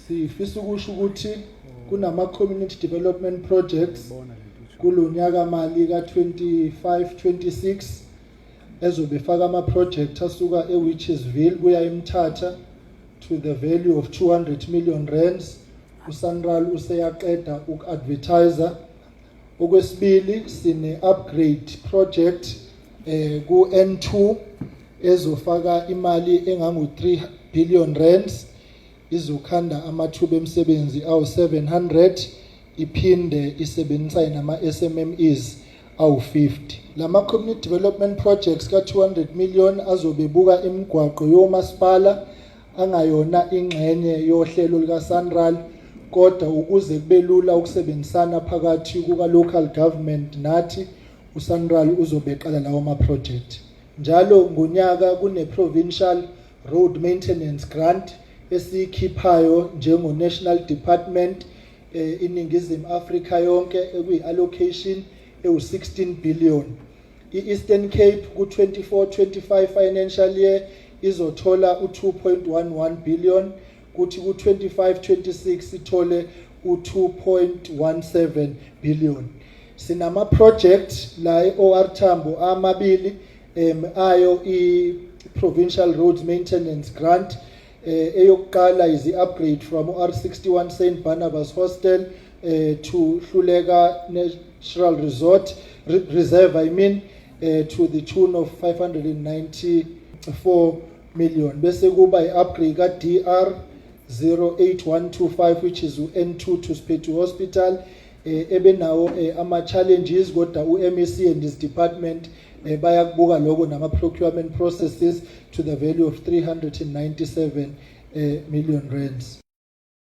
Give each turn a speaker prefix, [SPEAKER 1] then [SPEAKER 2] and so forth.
[SPEAKER 1] Sifisa ukusho ukuthi kunama community development projects kulonyaka mali ka-25 26 ezobe faka ama project asuka eWitchesville kuya eMthatha to the value of 200 million rands. USANRAL useyaqeda uku-advertise. Okwesibili, sine upgrade project ku N2 ezofaka imali engango 3 billion rands, izokhanda amathuba emisebenzi awu-700, iphinde isebenzisane nama-SMMEs awu-50. Lama community development projects ka-200 million azobebuka imigwaqo yomasipala angayona ingxenye yohlelo lika SANRAL, kodwa ukuze kube lula ukusebenzisana phakathi kuka local government nathi, uSANRAL uzobeqala lawo ma project. Njalo ngonyaka kune provincial road maintenance grant esiyikhiphayo njengo national department iNingizimu Afrika yonke, ekuyi allocation ewu16 billion. iEastern Cape ku24 25 financial year izothola u2.11 billion, kuthi ku25 26 ithole u2.17 billion. Sinama project la eOR Tambo amabili ayo i provincial roads maintenance grant. Eyokuqala is the upgrade from R61 St Barnabas Hostel to Hluleka Natural Resort Reserve, I mean, to the tune of 594 million, bese kuba i-upgrade ka DR 08125, which is u-N2 to Siphethu Hospital, ebenawo ama challenges, kodwa uMEC and his department bayakubuka lokho nama procurement processes, to the value of 397 million rands.